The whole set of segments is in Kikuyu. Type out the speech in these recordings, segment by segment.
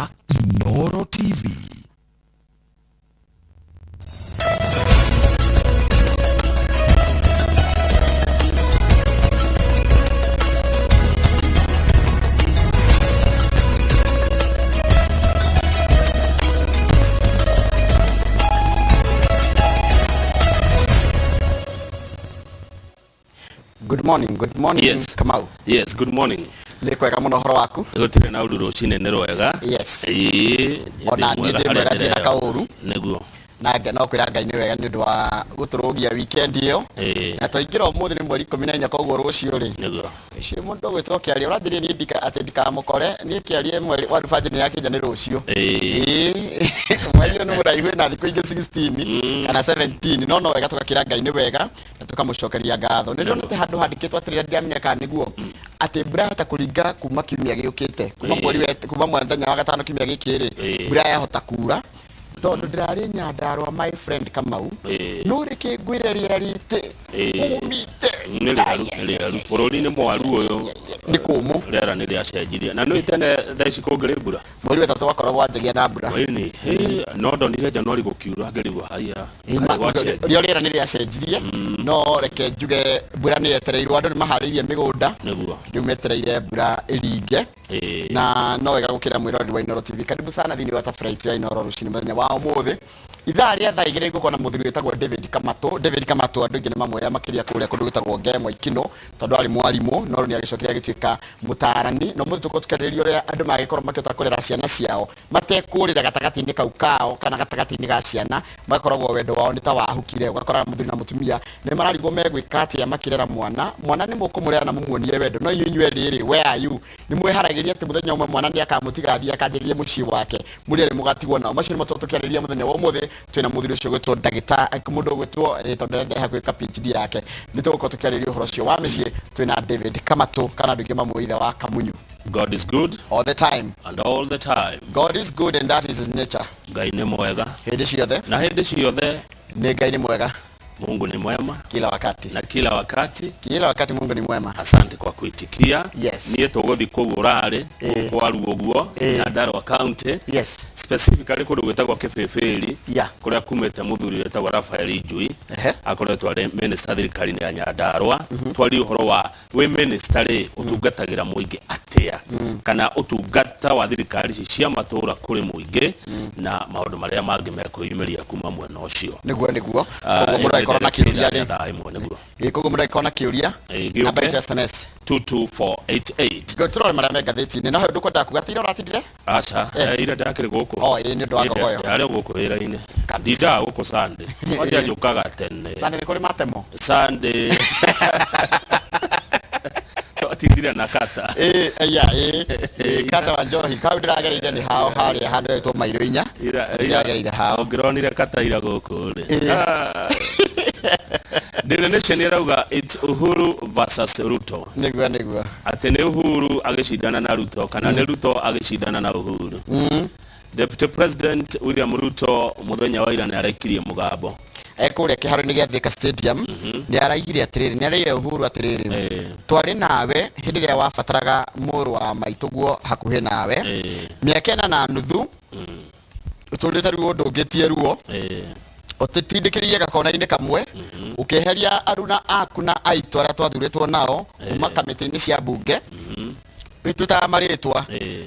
wa Inooro TV. Good morning, good morning. Yes. Kamau. Yes, good morning. Nĩ kwega mũno ũhoro waku? Gũtirĩ na ũndũ rũcinĩ nĩ rwega. Yes. Ĩĩ. Ona niĩ ndĩ mwega ndirĩ na kaũru. Nĩguo. Na no kwĩra Ngai nĩ wega nĩ ũndũ wa gũtũrũgia weekend ĩyo. Ĩĩ. Na twaingĩra ũmũthĩ nĩ mweri 14 koguo rũciũ rĩ. Nĩguo. Rũciũ mũndũ ũgwĩtwo kĩaria ũranjĩrire niĩ ndika atĩ ndikamũkore niĩ kĩaria mweri wa rũbanjĩ nĩ yakinya nĩ rũciũ. Ĩĩ. Ĩĩ. Mweri ũyũ nĩ mũraihu na thikũ ingĩ 16 kana 17 no no wega tũgakĩra Ngai nĩ wega na tũkamũcokeria ngatho. Nĩ ndonete handũ handĩkĩtwo atĩrĩrĩ ndiramenya kana nĩguo atĩ mbura yahota kũringa kuma kiumia gĩũkĩte kuma mweri wa kuma mũthenya wa gatano kiumia gĩkĩ rĩ mbura yahota kura tondũ ndĩrarĩ Nyandarua my friend Kamau no rĩkĩ ngwĩre rĩarĩte ũmĩte. Nĩ rĩaru, nĩ rĩaru. Bũrũri nĩ mwaru ũyũ. Nĩ kũmũ. Rĩera nĩ rĩacenjirie. Na nĩ tene thaa ici kũngĩrĩ mbura. Mweri wa ĩtatũ wakoragwo wanjagia na mbura. Ĩni, no ndonire Januari gũkiura ngĩrigwo haiya. Rĩo rĩera nĩ rĩacenjirie no reke njuge mbura nĩ yetereirwo andũ nĩ maharĩirie mĩgũnda Nĩguo. rĩu metereire mbura ĩringe na no wega gũkĩra mwĩroreri wa Inooro TV. Karibu sana thĩinĩ wa tabarĩra itũ ya Inooro rũcinĩ mũthenya wa ũmũthĩ ithaa rĩa thaa 2 ngũkorwo na mũthuri wĩtagwo David Kamatũ. David Kamatũ andũ aingĩ nĩ mamũoya makĩria kũrĩa kũndũ gwĩtagwo Ngemo Ikino tondũ arĩ mwarimũ no rĩu nĩ agĩcokire agĩtuĩka mũtaarani na ũmũthĩ tũkorwo tũkĩarĩrĩria ũrĩa andũ mangĩkorwo makĩhota kũrera ciana ciao matekũrĩra gatagatĩ-inĩ kau kao kana gatagatĩ-inĩ ga ciana magakoragwo wendo wao nĩ ta wahukire ũgakoraga mũthuri na mũtumia nĩ mararigwo megwĩka atĩa makĩrera mwana. Mwana nĩ mũkũmũrera na mũmuonie wendo no inyuĩ inyuerĩ rĩ, where are you? Nĩ mwĩharagĩria atĩ mũthenya ũmwe mwana nĩ akamũtiga athiĩ akanjĩrĩrie mũciĩ wake mũrĩ erĩ mũgatigwo nao. Macio nĩmo tũkoragwo tũkĩarĩrĩria mũthenya wa ũmũthĩ twĩna mũthuri ũcio ũgwĩtwo ndagĩtarĩ mũndũ ũgwĩtwo tondũ ndĩrenda hakuhĩ PhD yake. Nĩ tũgũkorwo tũkĩarĩrĩria ũhoro ũcio wa mĩciĩ twĩna David Kamatũ kana andũ aingĩ mamũĩ ithe wa Kamunyu. God is good all the time and all the time. God is good and that is his nature. Ngai nĩ mwega hĩndĩ ciothe na hĩndĩ ciothe. Nĩ Ngai nĩ mwega. Mungu ni mwema kila wakati na kila wakati. Kila wakati Mungu ni mwema. Asante kwa kuitikia. Yes. Niĩ tũgũthiĩ kũu ũrarĩ kwaru ũguo Nyandarua County. Yes. Specifically kũndũ gwĩtagwo Kĩbĩbĩri kũrĩa kumĩte mũthuri wĩtagwo Raphael Njui akoretwo arĩ minister thirikari-inĩ ya Nyandarua. Twarie ũhoro wa wĩ minister rĩ ũtungatagĩra mũingĩ atĩa kana ũtungata wa thirikari ici cia matũra kũrĩ mũingĩ na maũndũ marĩa mangĩ mekwĩyumĩria kuma mwena ũcio. Nĩguo nĩguo. Koguo mũndũ angĩkorwo na kĩũria rĩ thaa 1 nĩguo. Ĩ, koguo mũndũ angĩkorwo na kĩũria Ĩ, namba gĩũke. itũ ya SMS 22488. Ngo tũrore marĩa me ngathĩti-inĩ no he ũndũ kwendaga kuga tira ũratindire? Aca, ira ndakĩrĩ gũkũ. Oh, ĩ, nĩ ũndũ wa ngogoyo. Ndarĩ gũkũ wĩra-inĩ. Ndindaga gũkũ Sunday. Kwanja njũkaga tene. Sunday nĩ kũrĩ matemo. Sunday. Twatindire na kata. Ĩ, aya, ĩ, ĩ, kata wa njohi kau ndĩragereire nĩ hao harĩa handũ hetwo mairo inya. Ndĩragereire hao. Ũngĩronire kata ira gũkũ rĩ. Daily Nation ĩrauga it's Uhuru versus Ruto. Nĩguo nĩguo. Atĩ nĩ Uhuru agĩcindana na Ruto kana nĩ Ruto agĩcindana na Uhuru. Deputy President William Ruto mũthenya wa ira nĩ arekirie mũgambo. Kũrĩa kĩharo-inĩ gĩa Thika Stadium nĩ araigire atĩrĩrĩ nĩ araigire Uhuru atĩrĩrĩ twarĩ nawe hĩndĩ ĩrĩa wabataraga mũrũ wa maitũguo hakuhĩ nawe mĩaka 4.5 ũtũrĩte ruo ndũngĩtie ruo ũtũtindĩkĩrĩirie gakona-inĩ kamwe ũkĩeheria aruna aku na aitũ arĩa twathurĩtwo nao kuma kamĩtĩ-inĩ cia mbunge twĩtaga marĩtwa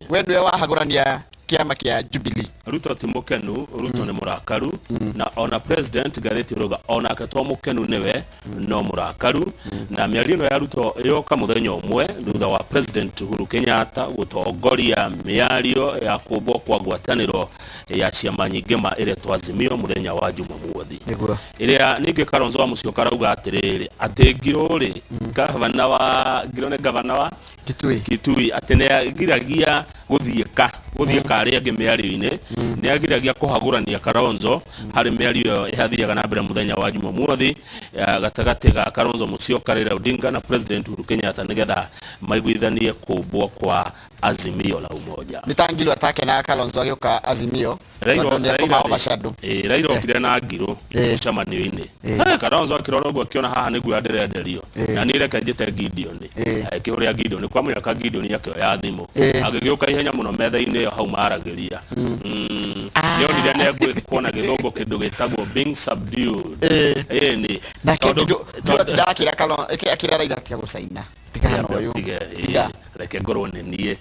we nĩwe wahagũrania kĩama kĩa Jubilee. Ruto ti mũkenu, Ruto nĩ mũrakaru na ona president ngathĩti ĩrauga onake to mũkenu nĩwe no mũrakaru na mĩario ĩno ya Ruto yoka mũthenya ũmwe thutha wa president Uhuru Kenyatta gũtongoria mĩario ya kũmbwo kwa ngwatanĩro ya ciama nyingĩ ma ĩretwo Azimio mũthenya wa Jumamothi Nĩguo. Ĩrĩa ningĩ Kalonzo wa Musyoka arauga atĩrĩrĩ atĩ Ngirũ rĩ gavana wa Ngirũ nĩ gavana wa Kitui. Kitui atĩ nĩ agiragia gũthiĩka gũthiĩka arĩa angĩ mĩario-inĩ nĩ agiragia kũhagũrania Kalonzo harĩ mĩario ĩyo ĩrathiaga na mbere mũthenya wa Jumamothi gatagatĩ ga Kalonzo Musyoka, Raila Odinga na President Uhuru Kenyatta nĩgetha maiguithanie kũmbwo kwa Azimio la Umoja. Nĩ ta Ngilu atakenaga Kalonzo agĩũka Azimio tondũ nĩ ekũma overshadow. Raila okire na Ngirũ mũcemanio-inĩ. Kalonzo akĩrora ũguo akĩona haha nĩguo ndĩrenderio na niĩ reke njĩte Gideon. Akĩhũrĩra Gideon kwa mũnyaka Gideon akĩoya thimũ agĩgĩũka ihenya. ihenya mũno metha-inĩ ĩyo hau maragĩria. Nĩonire nĩ na gĩthũngũ kĩndũ gĩtagwo being subdued. Ĩni. Nake tondũ akĩra Kalonzo akĩra Raila tiga gũcaina, tigana na ũyũ. Tiga reke ngorwo nĩ niĩ.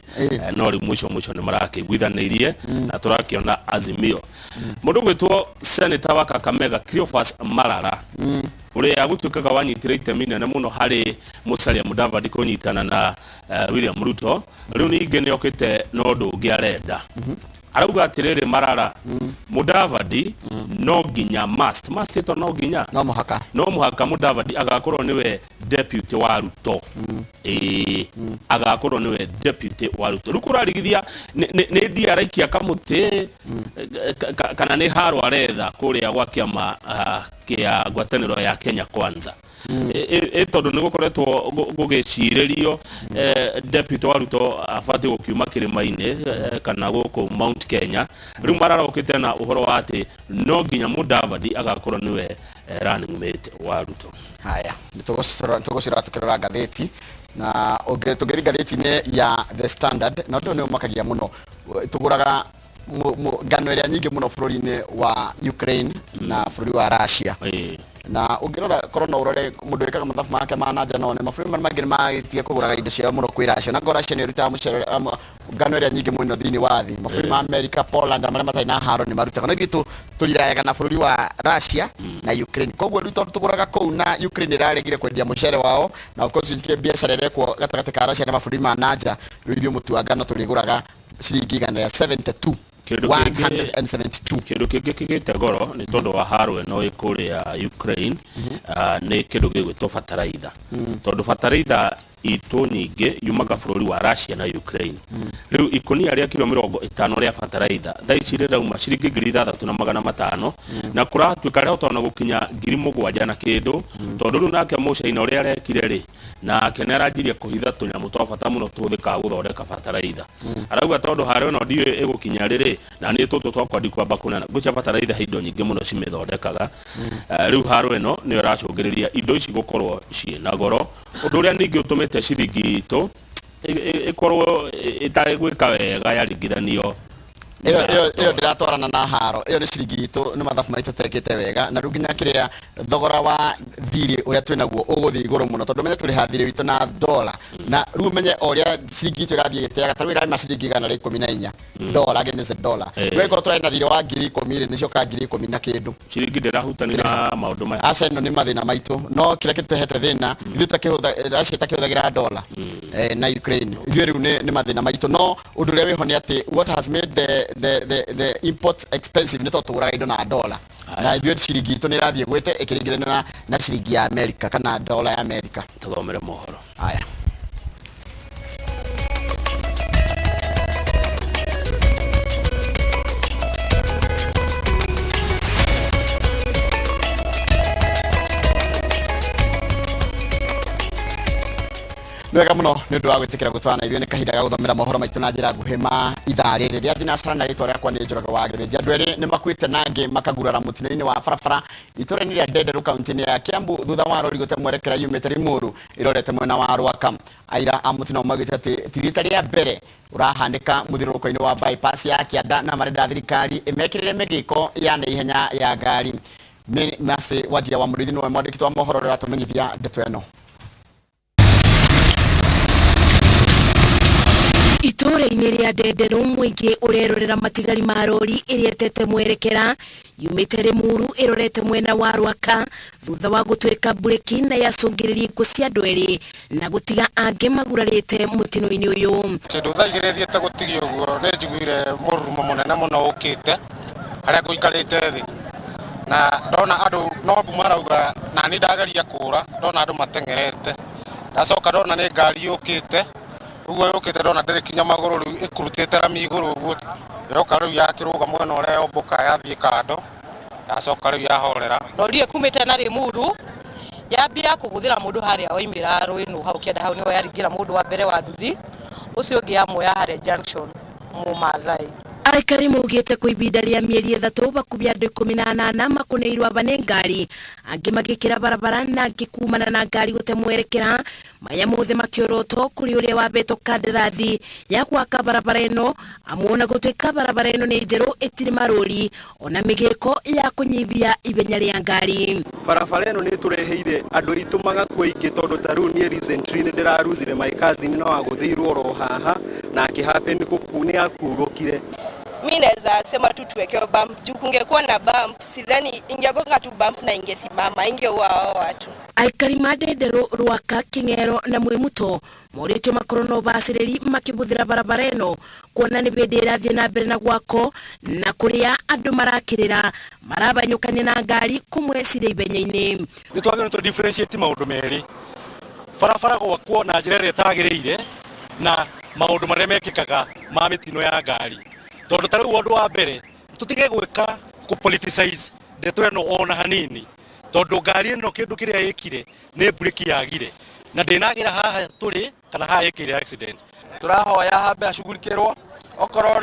No rĩu mũico mũico nĩ marakĩiguithanĩirie na tũrakĩona Azimio. Mũndũ gwĩtwo Senator wa Kakamega Cleophas Malala, ũrĩa gũtuĩkaga wanyitire itemi inene mũno harĩ Musalia Mudavadi kũnyitana na William Ruto, rĩu ningĩ nĩ okĩte na ũndũ ũngĩ arenda. Arauga atĩrĩrĩ Marara, Mudavadi no nginya must must ĩto no nginya no mũhaka, no mũhaka Mudavadi agakorwo nĩwe deputy wa Ruto. Ĩĩ, agakorwo nĩwe deputy wa Ruto. Rĩu kũrarigithia nĩ ndia araikia kamũtĩ kana nĩ haro aretha kũrĩa gwa kĩama kĩa ngwatanĩro ya Kenya Kwanza. Ĩ tondũ nĩ gũkoretwo gũgĩcirĩrio deputy wa Ruto abatiĩ gũkiuma kĩrĩma-inĩ kana gũkũ Mount Kenya. Rĩu mararokĩte na ũhoro wa atĩ no nginya Mudavadi agakorwo nĩwe running mate wa Ruto. Haya, nĩ tũgũcirora tũkĩrora ngathĩti na tũngĩthiĩ ngathĩti-inĩ ya The Standard, na ũndũ ũyũ nĩ ũmakagia mũno. Tũgũraga ngano ĩrĩa nyingĩ mũno bũrũri-inĩ wa Ukraine na bũrũri wa Russia. Na ũngĩrora korwo no ũrore mũndũ wĩkaga mathabu make ma nanja, no one mabũrũri marĩa mangĩ nĩ magĩtiga kũgũraga indo ciao mũno kwĩ Russia, na ngorwo Russia nĩ ĩrutaga mũcere, ngano ĩrĩa nyingĩ mũno thĩinĩ wa thĩ. Mabũrũri ma America, Poland na marĩa matarĩ na haro nĩ marutaga, no ithuĩ tũrirayaga na bũrũri wa Russia na Ukraine. Koguo rĩu tondũ tũgũraga kũu na Ukraine ĩraregire kwendia mũcere wao, na of course biacara ĩrekwo gatagatĩ ka Russia na mabũrũri ma nanja, rĩu ithuĩ mũtu wa ngano tũrĩgũraga ciringi 172. 172. Kĩndũ kĩngĩ kĩgĩte goro nĩ tondũ wa haro ĩno ĩ kũrĩa Ukraine, nĩ kĩndũ gĩgwĩtwo bataraitha, tondũ bataraitha itũ nyingĩ yumaga bũrũri wa Russia na Ukraine. Rĩu ikũnia rĩa kiro 50 rĩa bataraitha thaa ici rĩrauma ciringi 6500, na kũratuĩka rĩhota ona gũkinya 7000 na kĩndũ, tondũ rĩu nake mũcaina ũrĩa arekire rĩ, nake nĩ aranjirie kũhitha tũnyamũ twa bata mũno tũhũthĩkaga gũthondeka bataraitha. Arauga tondũ harĩa ĩno ndiũĩ ĩgũkinya rĩrĩ, na nĩ tũtũ twakwa ndikwamba kũnena ngũcia bataraitha he indo nyingĩ mũno cimĩthondekaga. Rĩu haro ĩno nĩyo ĩracũngĩrĩria indo ici gũkorwo ciĩna goro, ũndũ ũrĩa ningĩ ũtũmĩte ciringi itũ ĩkorwo ĩtarĩ gwĩka wega yaringithanio. Ĩyo ndĩratwarana na haro ĩyo, nĩ ciringi itũ, nĩ mathabu maitũ tekĩte wega, na rĩu nginya kĩrĩa thogora wa thirĩ ũrĩa twĩnaguo ũgũthiĩ igũrũ mũno, tondũ menye tũrĩha thirĩ witũ na dola, na rĩu ũmenye o ũrĩa ciringi itũ ĩrathiĩ ĩgĩteaga, ta rĩu ĩraima ciringi 114 dola against the dollar. Rĩu angĩkorwo tũrarĩ na thirĩ wa 10,000 rĩ, nĩciokaga 10,000 na kĩndũ. Ciringi ndĩrahutania na maũndũ maya. Aca, ĩno nĩ mathĩna maitũ, no kĩrĩa kĩtũhete thĩna ithuĩ Russia ĩtakĩhũthagĩra dola na Ukraine, ithuĩ rĩu nĩ mathĩna maitũ. No ũndũ ũrĩa wĩho nĩ atĩ what has made the import expensive nĩ tondũ tũgũraga indo na dola, na ithuĩ ciringi itũ nĩ ĩrathiĩ ĩgwĩte ĩkĩringithanio na ciringi ya America kana dola ya America. Tũthomere mohoro. Haya. Nĩ wega mũno nĩ ũndũ wa gwĩtĩkĩra gũtwana ithuĩ. Nĩ kahinda ga gũthomera mohoro maitũ na njĩra nguhĩ ma ithaa rĩrĩ rĩa thinacara, na rĩtwa rĩakwa nĩ Njoroge wa Gĩthĩnji. Andũ erĩ nĩ makuĩte na angĩ makagurara mũtino-inĩ wa barabara itũũra-inĩ rĩa Ndenderu kaunti-inĩ ya Kiambu thutha wa rori gũte mwerekera yumĩte Limuru ĩrorete mwena wa Rwaka. Aira a mũtino maugĩte atĩ ti rita rĩa mbere ũrahanĩka mũthiũrũrũko-inĩ wa bypass ya kĩanda, na marenda thirikari ĩmekĩrĩre mĩgĩko ya naihenya ya ngari. Mercy Wanjia wa Mũrĩithi nĩwe mwandĩki wa mohoro ũrĩa ũratũmenyithia ndeto ĩno. Itũũra-inĩ rĩa Ndenderũ, mũingĩ ũrerorera matigari ma rori ĩrĩa ĩtete mwerekera yumĩte Limuru ĩrorete mwena wa Rwaka thutha wa gũtuĩka mburĩki na yacũngĩrĩria ikuũ cia andũ erĩ na gũtiga angĩ magurarĩte mũtino-inĩ ũyũ. Kĩndũ thaa 2 thiĩte gũtigia ũguo, nĩ njiguire mũrurumo mũnene mũno ũkĩte harĩa ngũikarĩte thĩ, na ndona andũ no mbu marauga, na niĩ ndageria kũra, ndona andũ mateng'erete. Ndacoka ndona nĩ ngari yũkĩte ũguo yũkĩte, ndona ndĩrĩ kinya magũrũ, rĩu ĩkurutĩte rami igũrũ ũguo, yoka rĩu yakĩrũga mwena ũrĩa, yombũka yathiĩ kando, yacoka rĩu yahorera. Rori ĩkumĩte na Limuru yambia kũgũthĩra mũndũ harĩa waimĩra rwĩnũ hau kĩanda, hau nĩho yaringĩra mũndũ wa mbere wa nduthi, ũcio ũngĩ yamuoya harĩa junction Mũmathai. Aikari maugĩte kwa ibinda rĩa mĩeri 3 bakubi andũ 18 makũnĩirwo aba nĩ ngari. Angĩ magĩkĩra barabara na angĩ kumana na ngari gũte mwerekera. Maya mothe makĩorotwo kũrĩ ũrĩa wabetwo kandarathi ya gwaka barabara ĩno, amuona gũtuĩka barabara ĩno nĩ njerũ ĩtirĩ marũri ona mĩgĩko ya kũnyibia ibenya rĩa ngari. Barabara ĩno nĩ ĩtũreheire andũ aitũ magakua aingĩ, tondũ ta rĩu niĩ recently nĩ ndĩraruzire my cousin no agũthĩirwo oro haha na akĩhappen nĩ akurũkire. Mi naweza sema tu tuwekewe bump, juu kungekuwa na bump sidhani ingegonga tu bump na ingesimama, ingeua hao watu. Aikari ma Ndenderu, Rwaka, King'ero na Mwimuto morĩtio makorwo na ũbacĩrĩri makĩbũthĩra barabara ĩno, kuona nĩ hĩndĩ ĩrathiĩ na mbere na gwako na kũrĩa andũ marakĩrĩra marabanyũkania na ngari kũmwe cirĩ ibenya-inĩ. Nĩ twagĩrĩirwo tũ differentiate maũndũ merĩ, barabara gwakwo na njĩra ĩrĩa ĩtagĩrĩire na maũndũ marĩa mekĩkaga ma mĩtino ya ngari, tondũ ta rĩu ũndũ wa mbere tũtige gwĩka kũ politicize ndeto ĩno ona hanini, tondũ ngari ĩno kĩndũ kĩrĩa ĩkire nĩ breki yagire na ndĩnagĩra haha tũrĩ kana haha ĩkĩire accident. Tũrahoya hambe hacugurikĩrwo, okorwo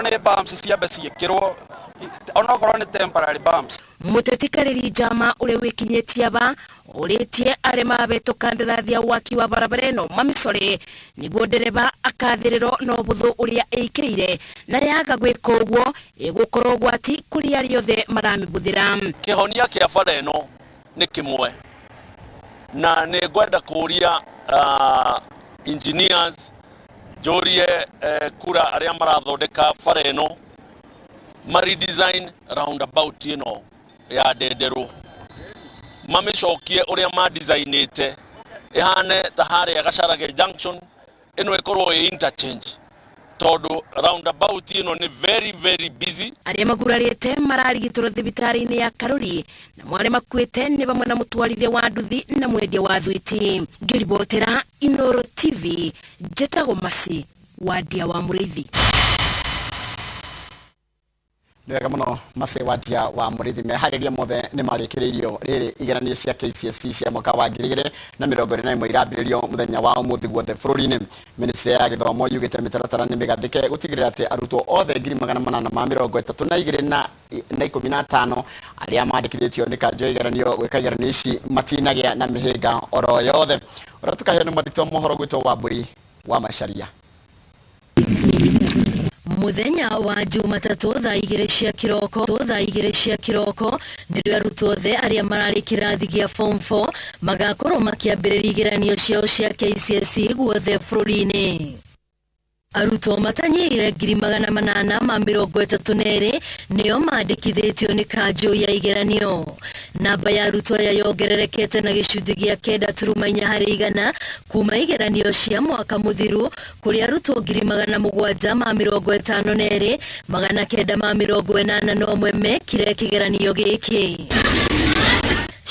nĩ bumps ciambe ciĩkĩrwo, onokorwo nĩ temporary bumps. Mũteti Karĩri Njama ũrĩa wĩkinyĩtie aba ũrĩtie arĩa mabetwo kandarathi ya waki wa barabara ĩno mamĩcore nĩguo ndereba akathĩrĩrwo na ũbũthũ ũrĩa ĩikĩrĩire, na yaga gwĩka ũguo ĩgũkorwo ũgwati kũrĩ arĩa othe maramĩbũthĩra. Kĩhonia kĩa bara ĩno nĩ kĩmwe, na nĩ ngwenda kũria engineers njũrie kura arĩa marathondeka bara ĩno ma redesign roundabout ĩno ya Ndenderu, mamĩcokie ũrĩa ma designĩte ĩhane ta harĩa Gacharage Junction, ĩno ĩkorwo ĩ interchange, tondũ roundabout ĩno nĩ very very busy. Arĩa magurarĩte mararigitĩrwo thibitarĩ-inĩ ya Karuri, na arĩa makuĩte nĩ hamwe na mũtwarithia wa nduthi na mwendia wa thwiti. Ngĩribotera Inooro TV, njĩtagwo Masi Wandia wa Mũrĩithi. Nĩ wega mũno Masi Wandia wa Mũrĩithi. Meharĩria mothe nĩ marĩkĩrĩirio rĩrĩ igeranio cia KCSE cia mwaka wa 2021 irambĩrĩrio mũthenya wa ũmũthĩ guothe bũrũri-inĩ. Ministry ya gĩthomo yugĩte mĩtaratara nĩ mĩgathĩke gũtigĩrĩra atĩ arutwo othe 832 na 15 arĩa mandĩkithĩtio nĩ kanjũ ya igeranio gwĩka igeranio ici matinagĩa na mĩhĩnga oro yothe. Ũrĩa tũkaheo nĩ mwandĩki wa mohoro gwĩtwo Wambui wa Macharia. Muthenya wa Jumatatũ thaa igĩrĩ cia kĩroko, thaa igĩrĩ cia kĩroko nĩrĩo arutwo othe arĩa mararĩ kĩrathi gĩa form 4 magakorwo makĩambĩrĩria igeranio ciao cia KCSE guothe bũrũri-inĩ. Arutwo matanyihĩire 832,000 nĩo mandĩkithĩtio nĩ kanjũ ya igeranio. Namba ya arutwo aya yongererekete na gĩcunjĩ gĩa 9.4 harĩ igana kuma igeranio cia mwaka mũthiru, kũrĩa arutwo 752,981 mekire kĩgeranio gĩkĩ.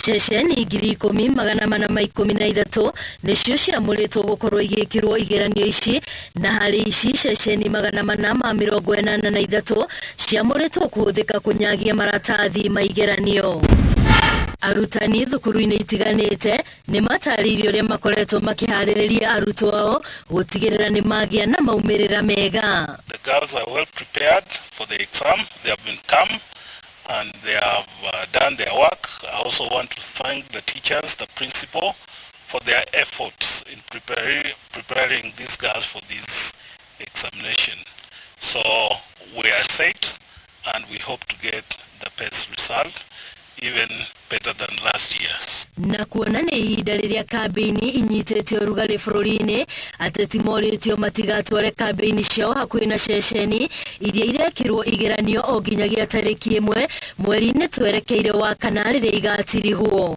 Ceceni 10,413 nĩcio ciamũrĩtwo gũkorwo igĩkĩrwo igeranio ici, na harĩ ici ceceni 483 ciamũrĩtwo kũhũthĩka kũnyagia maratathi ma igeranio. Arutani thukuru-inĩ itiganĩte nĩ matarĩirie ũrĩa makoretwo makĩharĩrĩria arutwo ao gũtigĩrĩra nĩ magĩa na maumĩrĩra mega. The girls are well prepared for the exam. They have been calm and they have done their work. I also want to thank the teachers, the principal, for their efforts in preparing these girls for this examination. So we are set and we hope to get the best result, even better than last year's. Na kuona nĩ ihinda rĩrĩa kambĩini inyitĩte ũrugarĩ bũrũri-inĩ, ateti morĩtio matigatware kambĩini ciao hakuhĩ na ceceni iria irekĩrwo igeranio o nginyagia tarĩki 1 mweri-inĩ twerekeire wa kana rĩrĩa igatirihwo.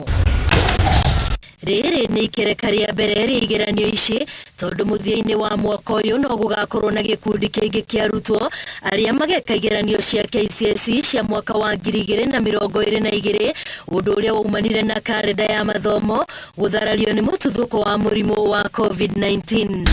Rĩrĩ nĩ ikereka rĩa mbere rĩa igeranio ici, tondũ mũthia-inĩ wa mwaka ũyũ no gũgakorwo na gĩkundi kĩngĩ kĩa arutwo arĩa mageka igeranio cia KCSE cia mwaka wa 2022, ũndũ ũrĩa waumanire na karenda ya mathomo gũtharario nĩ mũtuthũko wa mũrimũ wa COVID-19.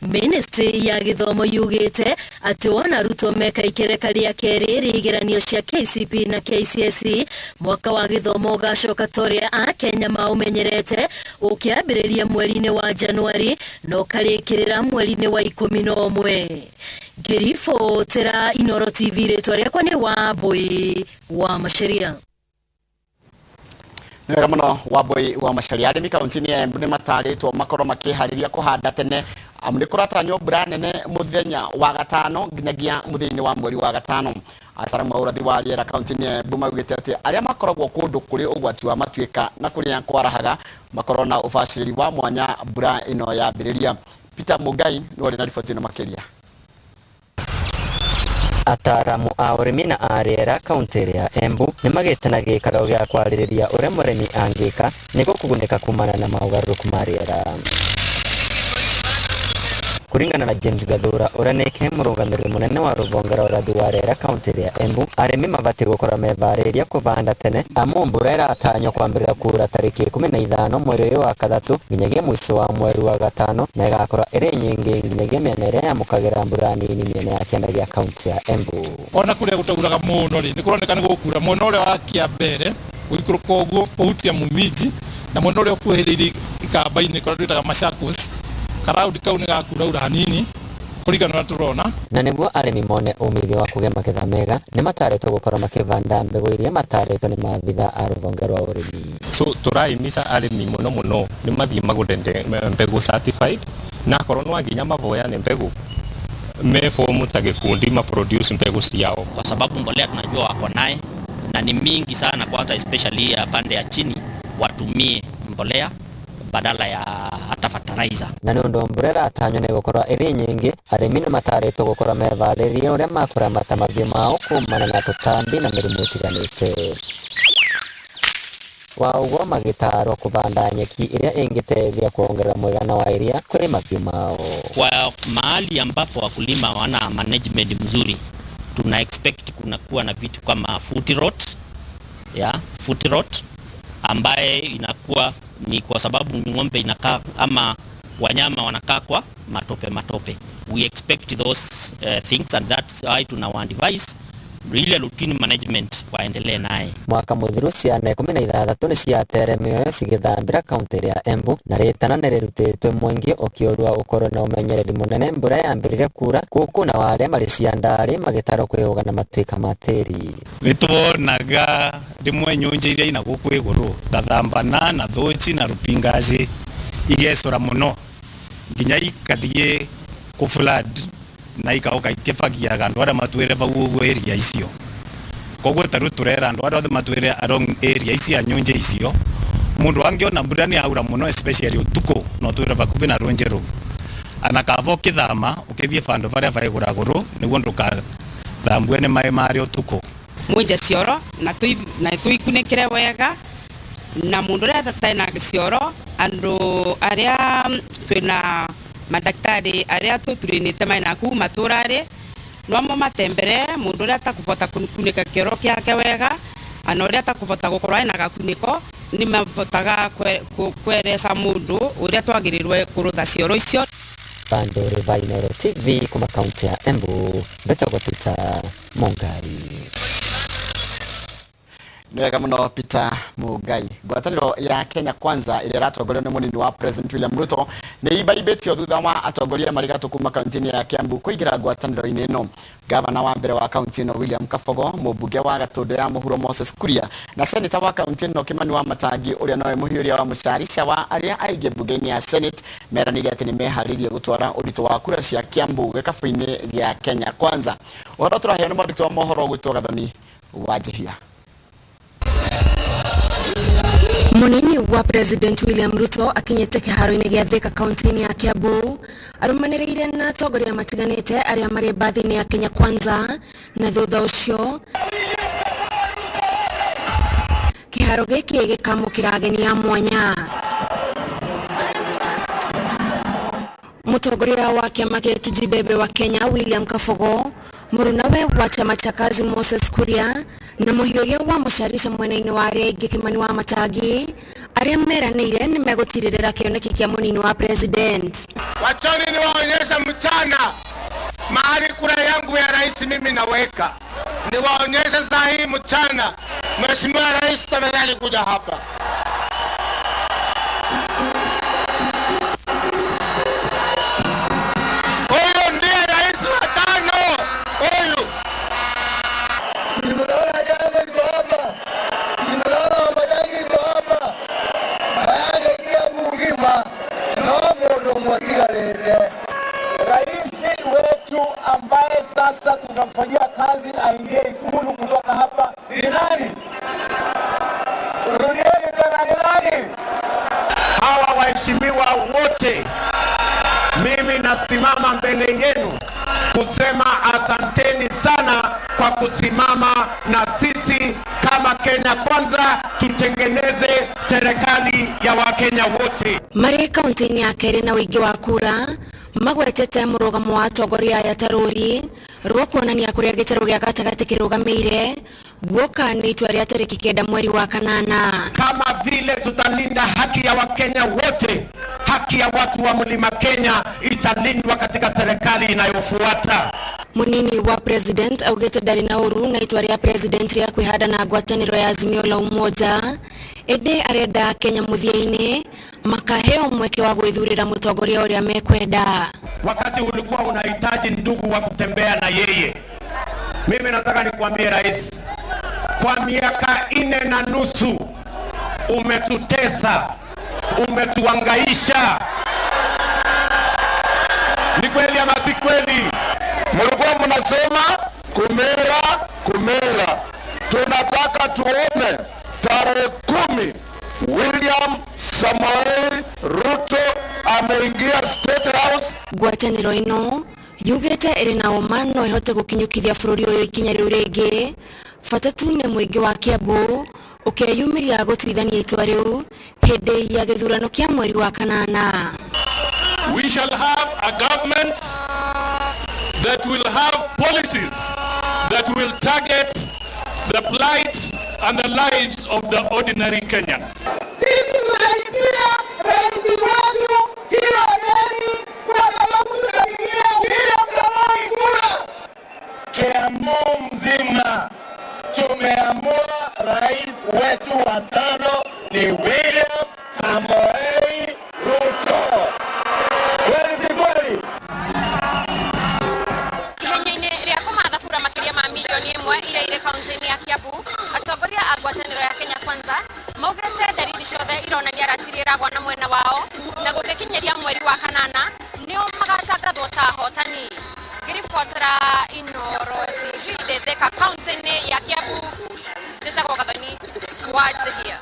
Ministry ya gĩthomo yugĩte atĩ wona arutwo meka ikereka rĩa kerĩ rĩa igeranio cia KCPE na KCSE, mwaka wa gĩthomo ũgacoka ta ũrĩa Akenya maũmenyerete, ũkĩambĩrĩria mweri-inĩ wa Januari na ũkarĩkĩrĩra mweri-inĩ wa 11. Ngĩribotera Inooro TV, rĩtwa rĩakwa nĩ Wambui wa Macharia. Nĩ wega mũno Wambui wa Macharia. Arĩmi kaunti-inĩ ya Embu nĩ matarĩtwo makorwo makĩharĩria kũhanda tene amu nĩ kũratanywo mbura nene mũthenya wa gatano nginyagia mũthia-inĩ wa mweri wa gatano. Ataaramu a ũrathi wa rĩera kaunti-inĩ ya Embu maugĩte atĩ arĩa makoragwo kũndũ kũrĩ ũgwati wa matuĩka na kũrĩa kwarahaga makorwo na ũbacĩrĩri wa mwanya mbura ĩno yambĩrĩria. Peter Mungai nĩwe ũrĩ na riboti ĩno makĩria. Ataaramu a ũrĩmi na a rĩera kaunti ya Embu nĩ magĩte na gĩikaro gĩa kwarĩrĩria ũrĩa mũrĩmi angĩka nĩguo kũgunĩka kumana na mogarũrũku ma rĩera. Kũringana na James Gathura ũrĩa nĩke mũrũgamĩrĩri mũnene wa rũhonge rwa ũrathi wa rĩera kaunti ya Embu, arĩmi mabatiĩ gũkorwo meharĩirie kũbanda tene amu mbura ĩratanywo kwambĩrĩria kura tarĩki 15 mweri ũyũ wa gathatũ nginyagia mũico wa mweri wa gatano na ĩgakorwo ĩrĩ nyingĩ nginyagia mĩena ĩrĩa yamũkagĩra mbura nini mĩena ya kĩanda gĩa kaunti ya Embu. Ona kũrĩa gũtauraga mũno rĩ, nĩ kũroneka nĩ gũkura mwena ũrĩa wa Kĩambere gũikũrũka ũguo kũhutia Mumiji na mwena ũrĩa ũkuhĩrĩirie Ikamba-inĩ kũrĩa twĩtaga Machakos, karaundi kau nĩ gakuraura hanini kũringana na tũrona. Na nĩguo arĩmi mone umithio wa kũgĩa magetha mega nĩ matarĩtwo gũkorwo makĩbanda mbegũ iria matarĩtwo nĩ maabitha a rũhonge rwa ũrĩmi. So tũrahimiza arĩmi mũno mũno nĩ mathiĩ magũre mbegũ certified, na akorwo no nginya mavoyane mbegũ me form ta gĩkundi ma produce mbegũ ciao, kwa sababu mbolea tunajua wako naye na ni mingi sana, kwanza especially ya pande ya chini, watumie mbolea badala ya hata fertilizer. Na nĩ ũndũ mbura ĩratanywo nĩ gũkorwo ĩrĩ nyingĩ, arĩmi nĩ matarĩtwo gũkorwo meharĩirie ũrĩa makũramata mahiũ mao kumana na tũtambi na mĩrimũ ĩtiganĩte. Wa ũguo magĩtarwo kũbanda nyeki ĩrĩa ĩngĩteithia kuongerera mũigana wa iria kũrĩ mahiũ mao. Kwa mahali ambapo wakulima wana management mzuri, tuna expect kuna kuwa na vitu kama foot rot, ya foot rot ambaye inakuwa ni kwa sababu ng'ombe inakaa ama wanyama wanakaa kwa matope matope. We expect those things and that's why tuna advise ile routine management waendelee naye. Mwaka mũthiru ciana 16 nĩ ciatere mĩoyo cigĩthambĩra kaunti ya Embu na rĩtana nĩ rĩrutĩtwe mũingĩ ũkĩũrua ũkorwo na ũmenyereri mũnene mbura yambĩrĩria kura gũkũ na arĩa marĩ ciandarĩ magĩtarwo kwĩyũga na matuĩka ma tĩri. Nĩ tuonaga rĩmwe nyũnja iria ina gũkũ igũrũ ta Thambana na Thũci na Rupingazi igecũra mũno nginya ikathiĩ kũ flood na ikaoka ikĩbagiaga andũ arĩa matwĩre bau ũguo area icio. Koguo ta rĩu tũrera andũ arĩa othe matwĩre along area ici ya nyũnja icio, mũndũ angĩona mbura nĩ yaura mũno especially ũtukũ no twĩre bakuhĩ na rũnje rũu, ana kaba ũkĩthama ũkĩthiĩ bandũ barĩa baigũragũrũ nĩguo ndũkathambue nĩ maĩ marĩa ũtukũ. Mwenje cioro na tuikunĩkĩre wega na mũndũ ũrĩa atarĩ na cioro andũ arĩa twĩna madaktari arĩa tũturinĩte maĩ kuu matũra-rĩ no mo matembere mũndũ ũrĩa atakũbota kunĩka kĩoro kĩake wega ana ũrĩa atakũbota gũkorwo ena gakunĩko nĩ mabotaga kweresa mũndũ ũrĩa twagĩrĩirwo kũrũtha cioro icio. Bandore va Inooro TV kuma kaunti ya Embu, mbetagwo Peter Mungai. Nĩ wega mũno Peter Mungai. Ngwatanĩro ya Kenya Kwanza ĩrĩa ĩratongorio nĩ mũnini wa President William Ruto nĩ imbaimbĩtio thutha wa atongoria marĩ gatũ kuma kaunti-inĩ ya Kiambu kũingĩra ngwatanĩro-inĩ ĩno. Gavana wa mbere wa kaunti ĩno William Kabogo, mũmbunge wa Gatũndũ ya Mũhuro Moses Kuria na seneta wa kaunti ĩno Kimani wa Matangi ũrĩa nowe mũhiũria wa mũcarica wa arĩa aingĩ mbunge-inĩ ya Senate meranĩire atĩ nĩ meharĩirie gũtwara ũritũ wa kura cia Kiambu gĩkabũ-inĩ gĩa Kenya Kwanza. Ũhoro tũraheo nĩ mwandĩki wa mohoro ũgwĩtwo Gathoni wa Njihia. Munini wa President William Ruto akinyĩte kĩharo-inĩ gĩa Thika kaunti-inĩ ya Kiambu arũmanĩrĩire na atongoria matiganĩte arĩa marĩ mbathi-inĩ ya Kenya Kwanza na thutha ũcio kĩharo gĩkĩ gĩkamũkĩra ageni a mwanya. Mũtongoria wa kĩama kĩa Tujibebe wa Kenya William Kabogo, mũrunawe wa chama cha kazi Moses Kuria na mũhiũria wa mũcarica mwena-inĩ wa arĩa aingĩ Kimani wa Matangi arĩa meranĩire nĩ megũtirĩrĩra kĩoneki kĩa mũnini wa president. Wachani niwaonyeshe mchana mahali kura yangu ya rais mimi naweka, niwaonyeshe saa hii mchana. Mheshimiwa Rais tafadhali kuja hapa. Huyu ndiye rais wa tano huyu. Si mnaona jana iko hapa, si mnaona Wamatangi iko hapa, sasa tunamfanyia kazi aingie Ikulu kutoka hapa ni nani? Rudieni tena, ni nani? Hawa waheshimiwa wote, mimi nasimama mbele yenu kusema asanteni sana kwa kusimama na sisi kama Kenya Kwanza, tutengeneze serikali ya Wakenya wote. Marĩ kaunti-inĩ ya kerĩ na ũingĩ wa kura magwetete mũrũgamo wa atongoria aya ta rũri rwa kuonania kũrĩa gĩtarũ gĩa gatagatĩ kĩrũgamĩire guoka nĩ itua rĩa tarĩki 9 mweri wa kanana. Kama vile tutalinda haki ya Wakenya wote, haki ya watu wa Mlima Kenya italindwa katika serikali inayofuata. Munini wa president augite ndari na uru na itua ria president ria kwihanda na ngwataniro ya Azimio la Umoja, indi arenda Kenya muthia-ini makaheo mweke wa gwithurira mutongoria uria mekwenda. Wakati ulikuwa unahitaji ndugu wa kutembea na yeye, mimi nataka nikuambie rais, kwa miaka 4.5 umetutesa, umetuangaisha. Ni kweli ama si kweli? Mlikuwa mnasema kumera kumera, tunataka tuone tarehe 10 William Samoei Ruto ameingia State House. Ngwatanĩro ĩno yugĩte ĩrĩ na ũma no ĩhote gũkinyũkithia bũrũri ũyũ ikinya rĩu rĩngĩ, bata tu nĩ mũingĩ wa Kiambu ũkeyumĩria gũtuithania itua rĩu hĩndĩ ya gĩthurano kĩa mweri wa kanana. We shall have a government that will have policies that will target the plight and the lives of the ordinary Kenyan. Sisi tunalipia rais wetu hiyo deni kwa sababu tunapigia William Samoei kura. Kiambu mzima tumeamua rais wetu wa 5 ni William Samoei Ruto. Kweli si kweli? Ihenya-inĩ rĩa kũmatha kura makĩria ma milioni 1 iria irĩ kaunti-inĩ ya Kiambu, atongoria a ngwatanĩro ya Kenya Kwanza maugĩte ndariri ciothe ironania ratiri ĩragwa na mwena wao na gũgĩkinyĩria mweri wa kanana nĩo magatangathwo ta ahotani. Ngĩribotera Inooro TV ndĩ Thika kaunti-inĩ ya Kiambu, njĩtagwo Gathoni wa Njihia.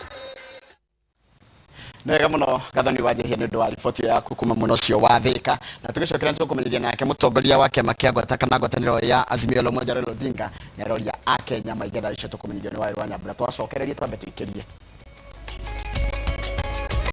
Nĩ wega mũno Gathoni wa Njihia nĩ ũndũ wa riboti yaku kuma mwena ũcio wa Thika, na tũgĩcokera nĩtũkũmenyithia nake mũtongoria wa kĩama kĩa ngwata kana ngwatanĩro ya Azimio la Umoja Raila Odinga nĩaroria Akenya maige thaa icio tũkũmenyithio nĩ Waweru wa Nyambura. Twacokererie twambe tũikĩrie.